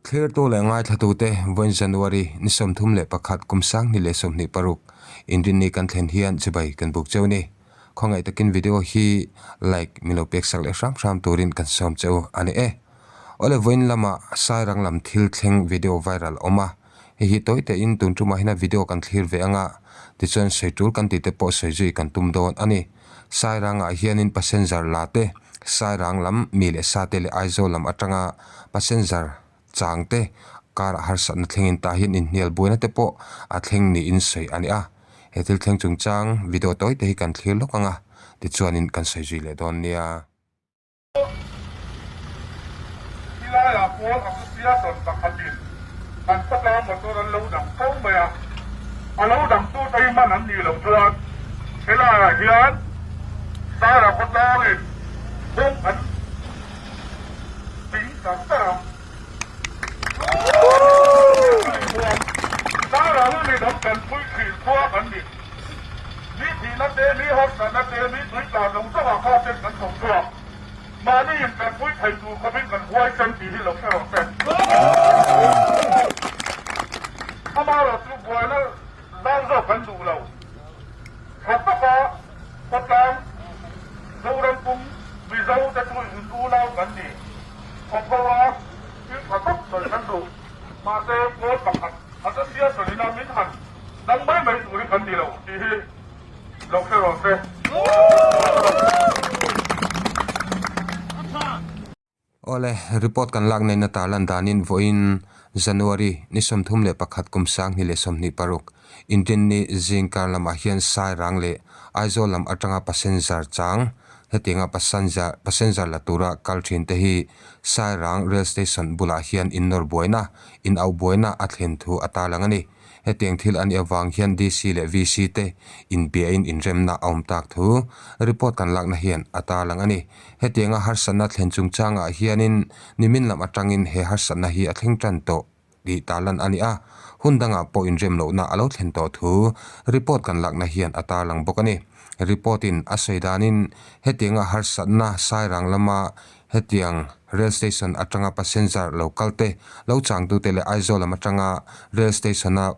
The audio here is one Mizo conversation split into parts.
Thlirtu leh ngaithlatute vawiin January ni 31 kum 2026 Inrinni kan thlen hian chibai kan buk cheu ni. Khawngaih takin video hi like min lo pek sak leh hram hram turin kan sawm cheu a ni e. Awle vawiin lama Sairang lam thil thleng video viral awm a, hei hi tawi tein tun tumah hian a video kan thlir ve anga tichuan sawi tul kan tih te pawh sawi zui kan tum dawn a ni. Sairangah hianin passenger la te, Sairang lam mi leh sa te leh Aizawl lam atanga passenger chang te karah harsatna thlengin tah hian inhnial buaina te pawh a thleng niin sawi a ni a. He thil thleng chungchang video tawi te hi kan thlir lawk ang a, tichuanin kan sawi zui leh dawn nia. Tilaiah pawl association pakhatin an khawtlang motor an lo dang fo mai a, a lo dangtute hi hman an nih loh chuan helaiah hian Sara khawtlangin kawng an ding char char ang. Sara hi midang tanpui thin khua kan ni. Mi thihna te, mi harsatna te, mi tuitlan lo zawngah kha ten kan thawk chhuak. Mahni in tanpui thei tur khawpin kan huaisen tih hi lo hre rawh se. Amaherawh chu buaina zau zawk kan duh lo. Tha taka khawtlang Zoram pum Mizo te chu in unau kan ni. Khawpho a thil tha tak sawi kan duh. Mahse pawl pakhat a association ina min han Dang mai mai tur hi kan ni lo tih hi lo hre rawh se. Awle, report kan lak neihna tarlan danin vawiin January ni 31 kum 2026 Inrinni zing kar lamah hian Sairang leh Aizawl lam atanga passenger chang hetianga passenger passenger la tura kal thin te hi Sairang rail station bulah hian innawr buaina, inauh buaina a thlen thu a tarlang a ni. Hetiang thil a nih avang hian DC leh VC te inbiahin inremna a awm tak thu report kan lakna hian a tarlang a ni. Hetianga harsatna thlen chungchangah hianin nimin lam atangin he harsatna hi a thleng tan tawh tih tarlan a ni a, hun dangah pawh inrem lohna a lo thlen tawh thu report kan lakna hian a tarlang bawk a ni. Report in a sawi danin hetianga harsatna Sairang lama Hetiang Rail Station atanga passenger lo kal te, lo changtute leh Aizawl lam atanga Rail Station-a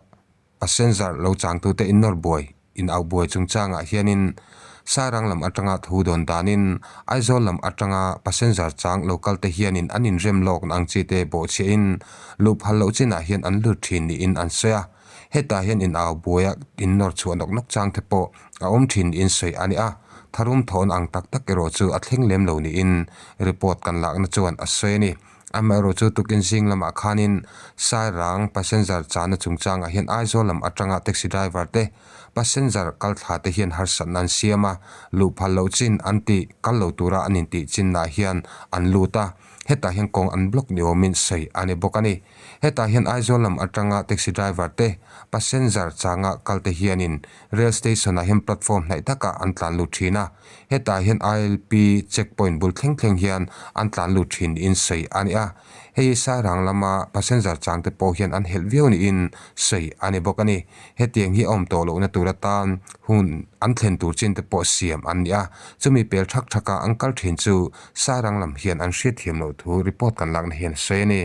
passenger lo changtute innawr buai, inauh buai chungchangah hianin Sairang lam atanga thu dawn danin Aizawl lam atanga passenger chang lo kal te hianin an inrem lawk ang chi te bawhchhiahin luh phal loh chinah hian an lut thin niin an sawi a. Hetah hian inau buaia innawr chhuah nawk nawk chang te pawh a awm thin niin sawi a ni a, tharum thawn ang tak tak erawh chu a thleng lem lo niin report kan lakna chuan a sawi a ni. Amaherawhchu tukin zing lamah khanin Sairang passenger chahna chungchangah hian Aizawl lam atanga taxi driver te passenger kal thla te hian harsatna an siam a, luh phal loh chin an tih kal lo tura an intih chinnaah hian an lut a, hetah hian kawng an block ni awmin sawi a ni bawk a ni. Hetah hian Aizawl lam atanga taxi driver te, passenger changa kal te hianin rail station ah hian platform hnaih takah an tlan lut thin a. Hetah hian ILP check point bul thleng thleng hian an tlan lut thin niin sawi a ni a. Hei hi Sairang lama passenger chang te pawh hian an helh viau niin sawi a ni bawk a ni. Hetiang hi a awm tawh lohna tur atan hun an thlen tur chin te pawh siam an ni a. Chumi pel thak thaka an kal thin chu Sairang lam hian an hriatthiam loh thu report kan lakna hian a sawi a ni.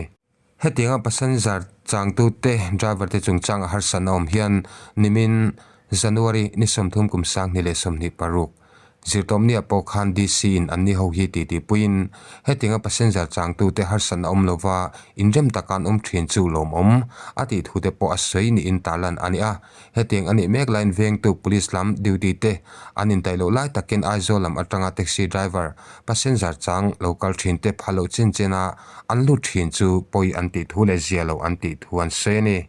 Hetianga passenger changtute driver te chungchang a harsatna awm hian nimin January ni 30 kum 2026 zirtawpniah pawh khan DC in anni ho hi titi puiin hetianga passenger changtute harsatna awm lova inrem taka an awm thin chu lawmawm a tih thu te pawh a sawi niin tarlan a ni a. Hetiang a nih mek laiin vengtu police lam duty te an indaih loh lai takin Aizawl lam atanga taxi driver passenger chang lo kal thin te phal loh chin chen a an lut thin chu pawi an tih thu leh zia lo an tih thu an sawi a ni.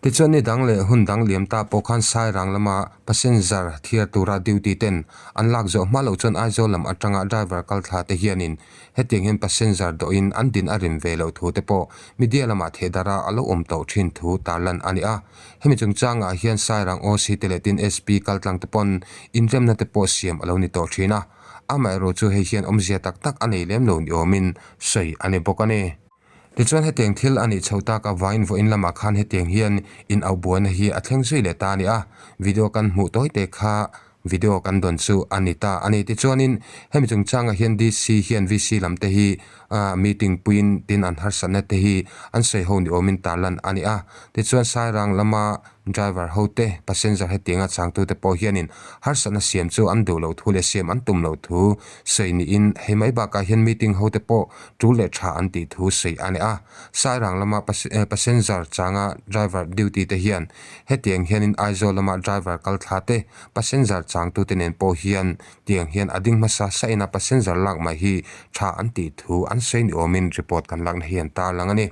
Tichuan ni dang leh hun dang liam ta pawh khan Sairang lama passenger thiar tura duty ten an lak zawh hma loh chuan Aizawl lam atanga driver kal thla te hianin hetiang hian passenger dawhin an din a rim ve loh thu te pawh media lamah thehdara a lo awm tawh thin thu tarlan a ni a. Hemi chungchangah hian Sairang OC te leh tin SP kaltlang te pawn inremna te pawh siam a lo ni tawh thin a. Amaherawh chu hei hian awmzia tak tak a nei lem lo ni awmin sawi a ni bawk a ni. Tichuan hetiang thil a nih chho tak avangin vawiin lamah khan hetiang hian inauh buaina hi a thleng zui leh ta a ni a. Video kan hmuh tawi te kha. Video kan dawn chu a ni ta a ni. Tichuanin hemi chungchangah hian DC hian VC lam te hi meeting puiin tin an harsatna te hi an sawi ho ni awmin tarlan a ni a. Tichuan Sairang lama driver ho te, passenger hetianga changtute pawh hianin harsatna siam chu an duh loh thu leh siam an tum loh thu sawi niin hei mai bakah hian meeting ho te pawh tul leh tha an tih thu sawi a ni a. Sairang lama passenger changa driver duty te hian Hetiang hianin Aizawl lama driver kal thla te, passenger changtute nen pawh hian tiang hian a ding hmasa sain a passenger lak mai hi tha an tih thu an sawi ni awmin report kan lakna hi an tarlang a ni.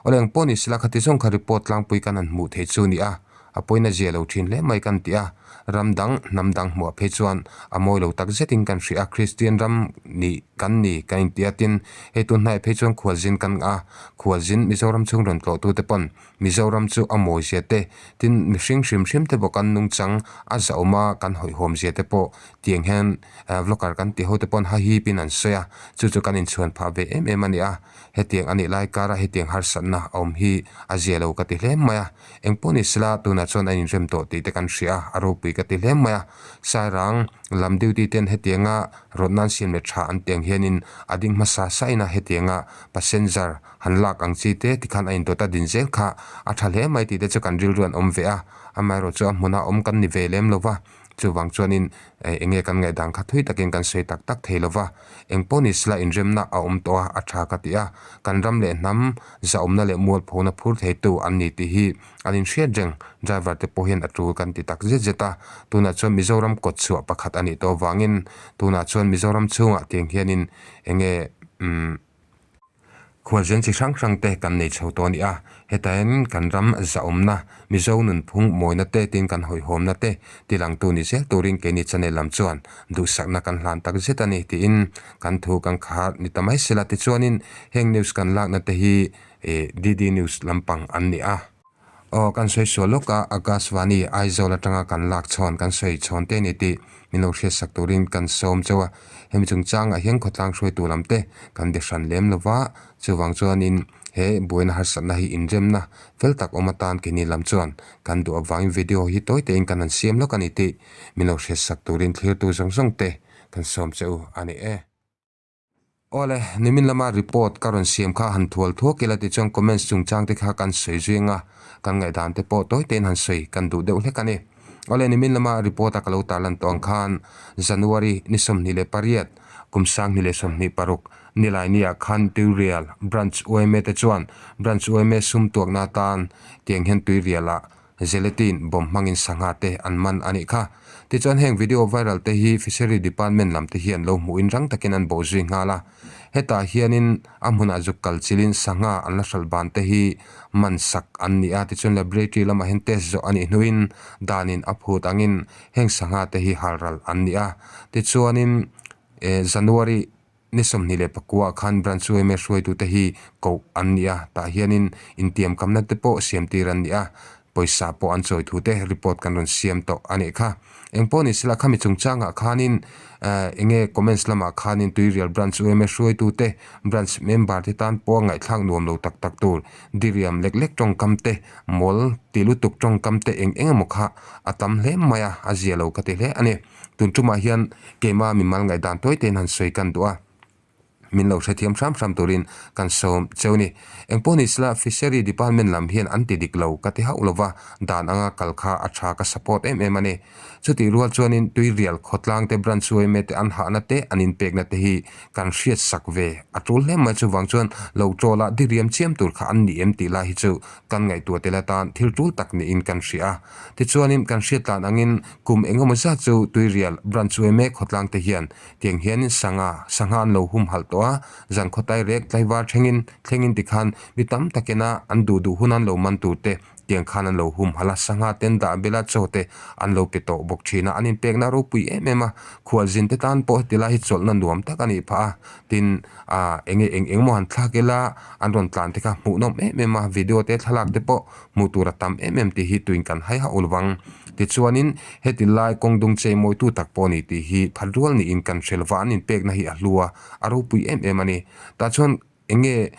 Awle eng pawh ni sela khati zawng kha report tlangpui kan han hmuh theih chu ni a, a pawina zia lo thin hle mai kan ti a, ram dang, hnam dang hmuah phei chuan a mawi lo tak zetin kan hria a, Kristian ram nih kan ni kan inti a tin hei tun hnaih phei chuan khualzin kan ngah a, khualzin Mizoram chhung rawn tlawhtute pawn Mizoram chu a mawi zia te, tin mihring hrim hrim te pawh kan nungchang a zahawm a, kan hawihhawm zia te pawh tiang hian vlogger kan tih ho te pawn hahip in an sawi a, chu chu kan inchhuan phah ve em em a ni a, hetiang a nih lai kara hetiang harsatna a awm hi a zia lo ka ti hle mai a, engpawh ni sela tunah chuan a inrem tawh tih te kan hria a, a ropui ka ti hle mai a, Sairang lam duty ten hetianga rawtna an siam leh tha an tih ang hianin a ding hmasa sain a hetianga passenger Han lak ang chi te tikhan a indawt a din zel kha a tha hle mai tih te chu kan rilru an awm ve a, amaherawh chu a hmuna awm kan ni ve lem lo va, chuvang chuanin eng nge kan ngaihdan kha thui takin kan sawi tak tak thei lo va, eng pawh ni sela inremna a awm tawh a, a tha ka ti a, kan ram leh hnam zahawmna leh mualphona phur theitu an ni tih hi an inhriat reng, driver te pawh hian a tul kan ti tak zet zet a, tunah chuan Mizoram kawtchhuah pakhat a nih tawh avangin tunah chuan Mizoram chhungah tiang hianin eng nge umm. Khualzen chi hrang hrang te kan nei chho tawh a ni a, hetah hian kan ram zahawmna, Mizo nunphung mawina te tin kan hawihhawmna te tilangtu ni zel turin keini channel lam chuan duhsakna kan hlan tak zet a ni tiin kan thu kan khar ni ta mai sela tichuanin heng news kan lakna te hi DD News lampang an ni a. Aw kan sawi sual lawk a, Akashvani Aizawl atanga kan lak chhawn kan sawi chhawn te ni tih min lo hriatsak turin kan sawm chauh a, hemi chungchangah hian khawtlang hruaitu lam te kan be hran lem lo va, chuvang chuanin he buaina harsatna hi inremna fel tak awm atan keini lam chuan kan duh avangin video hi tawi tein kan han siam lawk a ni tih min lo hriatsak turin thlirtu zawng zawng te kan sawm che u a ni e. Awle, nimin lama report ka rawn siam kha han thual thuak ila tichuan comments chungchang te kha kan sawi zui anga kan ngaihdan te pawh tawi tein han sawi kan duh deuh hlek a ni. Awle, nimin lama report a ka lo tarlan tawh ang khan January ni 28 kum 2026 nilai ni ah khan Tuirial Branch yma te chuan Branch yma sum tuakna atan tiang hian Tuirial ah Gelatin bomb hmangin sangha te an man a nih kha. Tichuan heng video viral te hi Fishery Department lam te hian lo hmuhin rang takin an bawh zui nghal a. Hetah hianin a hmunah zuk kal chilin sangha an la hralh ban te hi man sak an ni a. Tichuan laboratory lamah hian test zawh a nih hnuin danin a phut angin heng sangha te hi halral an ni a. Tichuanin January Ni 29 ah khan Branch yma hruaitute hi koh an ni a, tah hianin intiamkamna te pawh siamtir an ni a, pawisa pawh an chawi thu te report kan rawn siam tawh a nih kha. Engpawh ni sela khami chungchangah khanin enge comments lamah khanin Tuirial Branch yma hruaitute Branch member te tan pawh a ngaihthlak nuam lo tak tak tur diriam lek lek tawngkam te mawl ti lutuk tawngkam te eng eng emaw kha a tam hle mai a, a zia lo ka ti hle a ni. Tun tumah hian keimah mimal ngaihdan tawi tein han sawi kan duh a, min lo hrethiam hram hram turin kan sawm cheu ni. Engpawh ni sela Fishery Department lam hian an ti dik lo ka ti hauh lova, dan anga kal kha a tha ka support em em a ni. Chutih rual chuanin Tuirial khawtlang te branch yma te an hahna te an inpekna te hi kan hriat sak ve a tul hle mai chuvang chuan lo tawla diriam chiam tur kha an ni em tih lai hi chu kan ngaihtuah tel atan thil tul tak niin kan hria a. Tichuanin kan hriat tlan angin kum engemaw zat chu Tuirial Branch yma khawtlang te hian tiang hianin sangha sangha an lo humhalh tawh a, zan khawtai rek tlaivar thlengin thlengin tikhan mi tam takina an duh duh hun an lo man tur te tiang khan an lo humhalh a, sangha ten dah bela chaw te an lo pe tawh bawk thin a, an inpekna ropui em em a, khualzin te tan pawh heti lai hi chawlhna nuam tak a nih phah a, tin ah enge eng eng emaw han thlak ila an rawn tlan te kha hmuhnawm em em a, video te thlalak te pawh hmuh tur a tam em em tih hi tuin kan hai hauh lovang. Tichuanin, heti lai kawng dung chei mawitu tak pawh a ni tih hi phat rual niin kan hre lova, an inpekna hi a hlu a, a ropui em em a ni. Tah chuan. Enge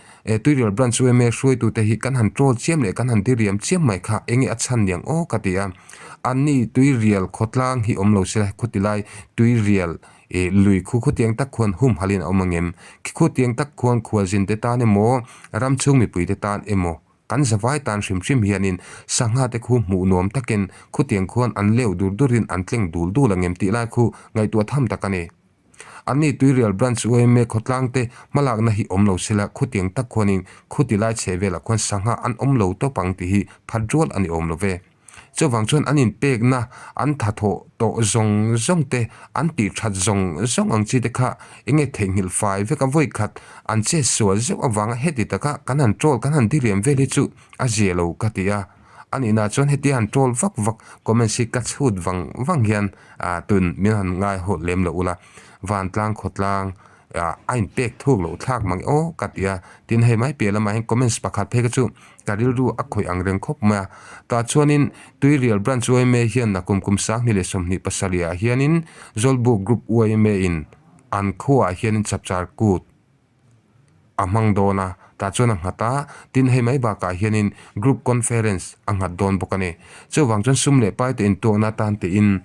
Tuirial Branch yma hruaitute hi kan han troll chiam leh kan han diriam chiam mai kha enge a chhan niang aw ka ti a. Anni Tuirial khawtlang hi awm lo se khutilai Tuirial lui khu khutiang tak khuan humhalhin a awm angem? Khi khutiang tak khuan khualzin te tan emaw ram chhung mipui te tan emaw kan zavai tan hrim hrim hianin sangha te khu hmuh nuam takin khutiang khuan an leu dur durin an tleng dul dul angem tih lai khu ngaihtuah tham tak a ni. Anni Tuirial Branch yma khawtlang te hmalakna hi awm lo sela khutiang tak khuanin khuti lai chhe velah khuan sangha an awm lo tawp ang tih hi phat rual a ni awm lo ve. Chuvang chuan an inpekna an thathawh tawh zawng zawng te, an tih that zawng zawng ang chi te kha enge theihnghilh fai vek a vawi khat an che sual zeuh avanga heti taka kan han troll kan han diriam vel hi chu a zia lo ka ti a. A nihna chuan hetia han troll vak vak comments hi ka chhut vang vang hian tun min han ngai hawt lem lo ula vantlang khawtlang a inpek thuk loh thlak mang e aw ka ti a. Tin hei mai piah lamah hian comments pakhat phei kha chu ka rilru a khawih ang reng khawp mai a. Tah chuanin Tuirial Branch yma hian nakum kum 2027 ah hianin Zawlbuk Group yma in an khuaah hianin chapchar kut a hmang dawn a, tah chuan a nghat a, tin hei mai bakah hianin group conference a nghat dawn bawk a ni. Chuvang chuan sum leh pai te intuakna atan tiin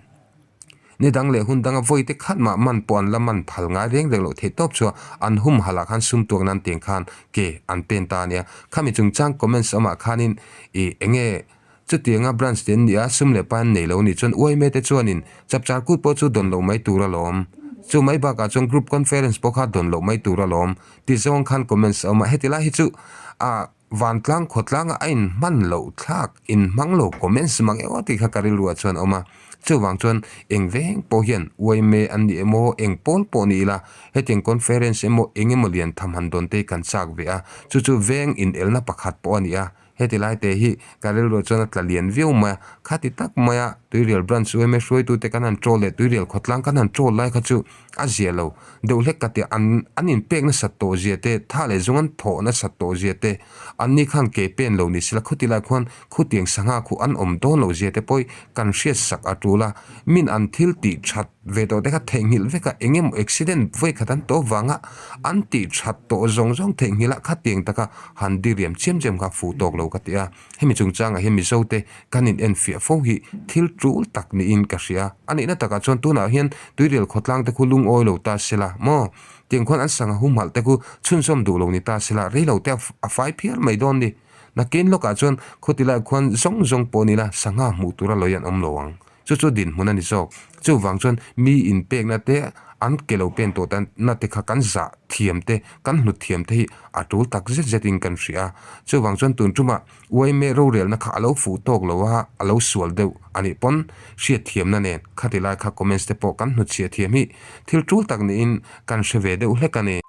ni dang leh hun danga vawi te khat mah man pawh an la man phal ngai reng reng loh theih tawp chu an humhalh ah khan sum tuak nan tiang khan ke an pen ta a nia. Khami chungchang comments awmah khanin ih enge Chutianga branch te an ni a, sum leh pai an nei lo a nih chuan uaime te chuanin chapchar kut pawh chu dawn loh mai tur alawm. Chu mai bakah chuan group conference pawh kha dawn loh mai tur alawm ti zawng khan comments a awm a, heti lai hi chu a vantlang khawtlanga a inhman loh thlak inhmang lo comments mang emaw tih kha ka rilruah chuan a awm a. Chuvang chuan eng veng pawh hian uaime an ni emaw eng pawl pawh ni ila hetiang conference emaw eng emaw lian tham han dawn te hi kan chak ve a, chu chu veng inelna pakhat pawh a ni a. Heti lai te hi ka rilruah chuan a tla lian viau mai a, khati tak maia Tuirial Branch yma hruaitute kan han troll leh Tuirial khawtlang kan han troll lai kha chu a zia lo deuh hlek ka ti a, an an inpek nasat tawh zia te, tha leh zung an thawh nasat tawh zia te, anni khan ke pen lo ni sela khuti lai khuan khutiang sangha khu an awm dawn loh zia te pawh hi kan hriat sak a tul a, min an thil tih that ve tawh te kha theihnghilh vek a, eng emaw accident vawi khat an tawh vanga an tih that tawh zawng zawng theihnghilh a khatiang taka han diriam chiam chiam kha fuh tawk lo ka ti a, hemi chungchangah hian Mizo te kan in enfiah fo hi thil tul tak niin ka hria. A nihna takah chuan tunah hian Tuirial khawtlang te khu lungawi lo ta sela maw? Tiang khuan an sangha humhalh te khu chhunzawm duh lo ni ta sela rei lo te a fai phiar mai dawn ni. Nakin lawkah chuan khawtilai khuan zawng zawng pawh ni la sangha hmuh tura lawi an awm lo ang. Chu chu dinhmun a ni zawk. Chuvang chuan mi inpekna te, an ke lo pen tawh ta na te kha kan zah thiam te, kan hlut thiam te hi a tul tak zet zetin kan hria a. Chuvang chuan tun tumah uaime rorelna kha a lo fuh tawk lo a, a lo sual deuh a nih pawn hriat thiamna nen khati lai kha comments te pawh kan hnutchhiah thiam hi thil tul tak niin kan hre ve deuh hlek a ni.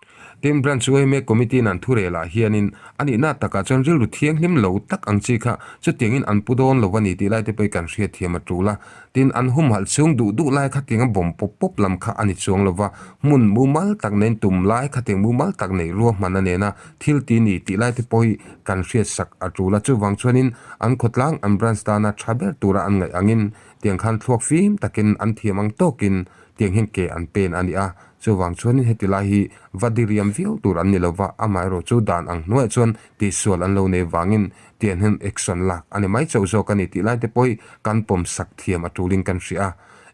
Tin, Branch yma Committee in an thurel ah hianin a nihna takah chuan rilru thianghlim lo tak ang chi kha chutiangin an pu dawn lo a ni tih lai te pawh hi kan hriatthiam a tul a. Tin, an humhalh chhung duh duh lai kha tianga bawm pawp pawp lam kha a ni chuang lo va, hmun mumal tak neiin tum lai kha tiang mumal tak neih ruahman a nena thil ti ni tih lai te pawh hi kan hriatsak a tul a. Chuvang chuanin an khawtlang an branch tana tha ber tura an ngaih angin tiang khan thluak fim takin an thiam ang tawkin tiang hian ke an pen a ni a. Chuvang chuanin heti lai hi va diriam viau tur an ni lo va, amaherawh chu dan ang hnuaiah chuan tihsual an lo nei vangin tian hian action lak a ni mai chauh zawk a ni tih lai te pawh hi kan pawm sak thiam a tulin kan hria a.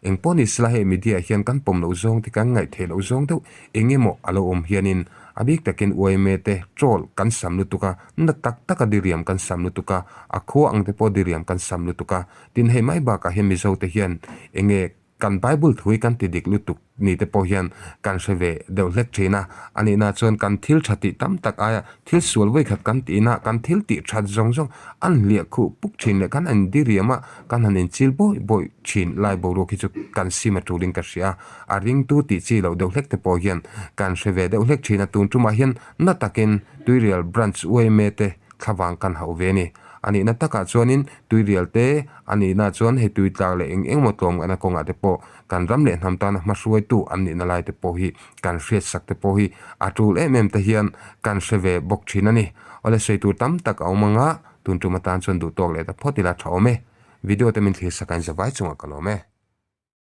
Eng pawh ni sela hei media hian kan pawm loh zawng te kan ngaih theih loh zawng deuh eng emaw a lo awm hianin a bik takin yma te troll kan sam lutuk a, na tak taka diriam kan sam lutuk a, a khua ang te pawh diriam kan sam lutuk a. Tin hei mai bakah hian Mizo te hian enge Kan Bible thu hi kan ti dik lutuk ni te pawh hian kan hre ve deuh hlek thin a, a nihna chuan kan thil tha tih tam tak aia thil sual vawikhat kan tihna kan thil tih that zawng zawng an hliah khuh puk thin leh kan han diriam a, kan han inchil bawi bawi thin lai boruak hi chu kan sim a tulin ka hria a, a ringtu tih chi loh deuh hlek te pawh hian kan hre ve deuh hlek thin a, tun tumah hian na takin Tuirial Branch yma te thlavang kan hauh ve a ni. A nihna takah chuanin tuirial te a nihna chuan hei tui tlak leh eng engemaw tlawmngaihna kawngah te pawh kan ram leh hnam tana hmahruaitu an nihna lai te pawh hi kan hriatsak te pawh hi a tul em em te hian kan hre ve bawk thin a ni. Awle sawi tur tam tak a awm anga tun tum atan chuan duhtawk leh ta phawt ila tha awm e. Video te min thlir sak a in zavai chungah ka lawm e.